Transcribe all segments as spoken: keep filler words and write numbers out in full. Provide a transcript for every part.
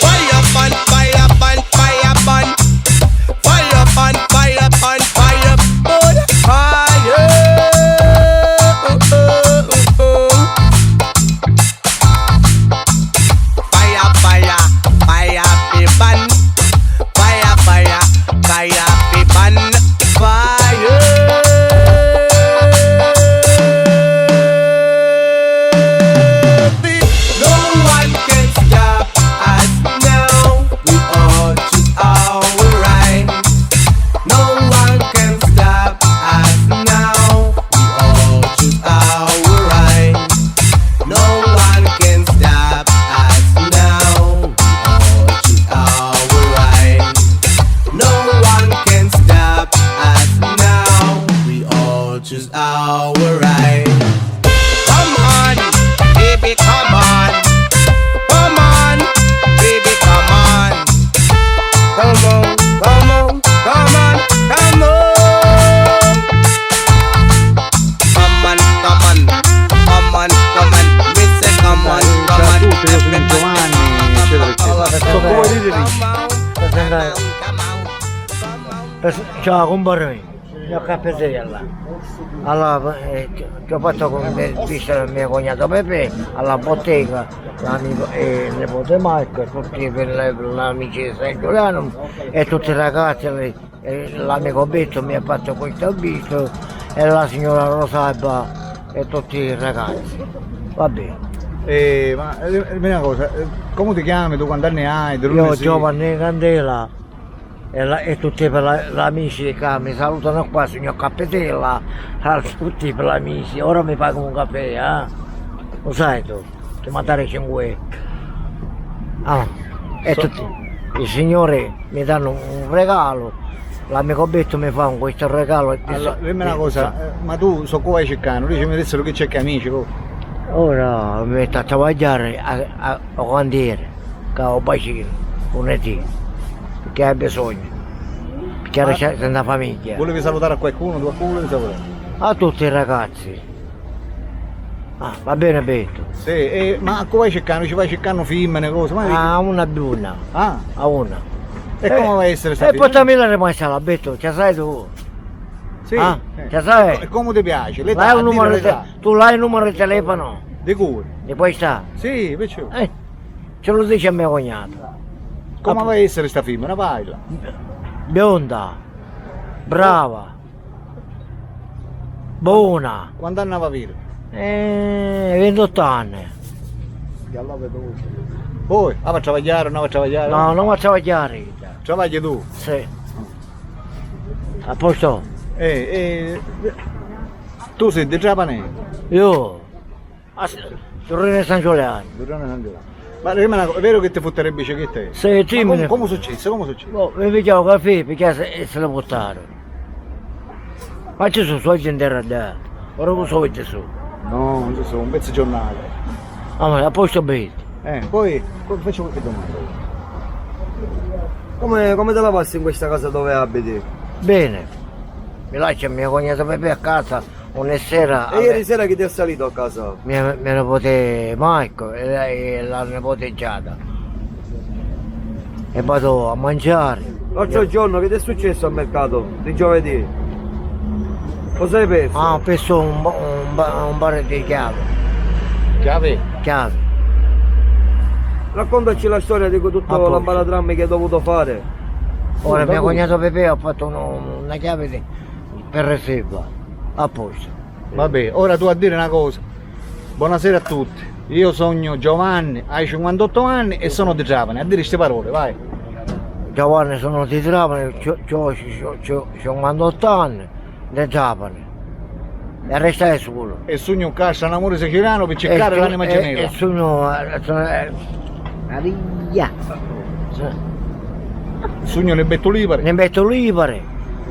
Fire pan, fire pan, fire pan. Fire pan, fire pan, fire pan, fire. Fire, fire, fire fi pan. Fire, fire, fire fi pan. Fire. No one can stop us now. We all choose our right. No one can stop us now. We all choose our right. No one can stop us now. We all choose our right. No one can stop us now. We all choose our right. Come on, baby, come on. Come on, baby, come on. Come on, come on, come on, come on. Come on, come on, come on, come on. Mi sè come on, come on. Giovanni, eccetera, eccetera. So come ridere. Ciao, compare mio. Gnocca Petella. Allora, eh, ci ho fatto con me, visto mio cognato Pepe alla bottega, l'amico, eh, il nipote Marco, e tutti per le, l'amici di San Giuliano e tutti i ragazzi, le, eh, l'amico Beto mi ha fatto questo visto e la signora Rosalba e tutti i ragazzi. Va bene. Eh, ma eh, dimmi una cosa, eh, come ti chiami tu, quanti anni hai? Io Giovanni Candela. E, la, e tutti per la, l'amici che mi salutano qua, signor Cappetella, a tutti per l'amici, ora mi pago un caffè, eh? Lo sai tu, ti mandare cinque euro. Ah, e so, tutti, i signori mi danno un regalo, l'amico Betto mi fa un, questo regalo. Allora, dimmi una cosa, eh, ma tu so qua vai circando, dici mi dissero che c'è che amici, oh. Ora mi metto a travagliare a, a, a cantiere. Ca u bacinu, un è ti, picchì hai bisognu, picchì hai senza famigghia. Vulevi salutare a qualcuno? Tu a cu vulevi salutare? A tutti i ragazzi. Ah, va bene, Beto. Sì, eh, ma a cu vai circannu? Ci vai circannu fimmini, cose? Ma ah, una buna. Ah. A una. E eh, come va a essere sta e poi stammi la rimasta là, Beto, ci sai tu? Sì. Ah, eh, ci sai? E come ti piace? L'età, hai un numero di te-, tu l'hai il numero di telefono? Di cui? Di questa? Sì, perciò. Eh. Ce lo dice a mio cognato. Come va a essere sta femmina? Bella. Bionda, brava, bona. Quant'anni va avere? Eh, ventotto anni. Poi, va a travagliare o non va a travagliare? No, non va a travagliare. Travagli tu? Sì. A posto? Eh, eh, tu sei di Trapani? Io? Ah, sì, Turrone San Giuliano. Turrone San Giuliano. Ma dimmi una cosa, è vero che ti futti le biciclette? Sì, sì. Ma come, come successe? Come successe? Boh, mi pigliavo caffè, perché se, se le portare. Ma ci sono soldi in terra, dai. Ora cosa vuoi su? No, non ci sono, un pezzo di giornale. Ah, ma a posto bene. Eh, poi, poi faccio qualche domanda. Come, come te la passi in questa casa dove abiti? Bene. Mi lascia mio cognato Pepe a casa. Ogni sera. E ieri sera chi ti è salito a casa? Mia, mia nipote Marco e, e la nipote Giada. E vado a mangiare. L'altro giorno che ti è successo al mercato di giovedì? Cosa hai perso? Ah, ho perso un, ba- un, ba- un paro di chiavi. Chiavi? Chiavi. Raccontaci la storia di tutto l'ambaradrammi che hai dovuto fare. Ora, mio cognato Pepe ha fatto uno, una chiave di, per riserva. A posto. Vabbè, ora tu a dire una cosa. Buonasera a tutti. Io sogno Giovanni, hai cinquantotto anni e sono di Trapani. A dire ste parole, vai. Giovanni, sono di Trapani, c'ho, c'ho, c'ho, c'ho, c'ho cinquantotto anni, di Trapani. E restai sulu. E sugnu ccà, sta n'amuri sicilianu pi circari l'anima gemella. E sugnu, eh, Maria. Sugnu ni bettu libari. Ni bettu libari.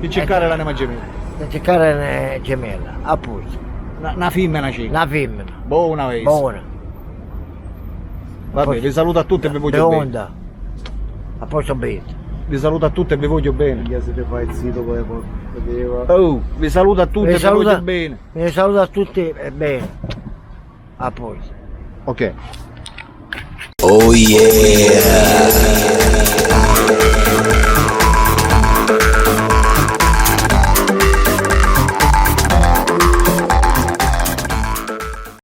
Pi circari l'anima gemella. Pi circari l'anima gemella, appuntu. Na, na fimmina ci. Na fimmina. Bona vesi. Bona. Vabbè, vi saluto a tutti e vi voglio bene. A posto bene. Vi saluto a tutti e vi voglio bene. Minchia, si ti fai zitto, poi, poi, vedeva. Oh, vi saluto a tutti e vi voglio bene. Vi saluto a tutti e bene. A posto. Ok. Oh yeah!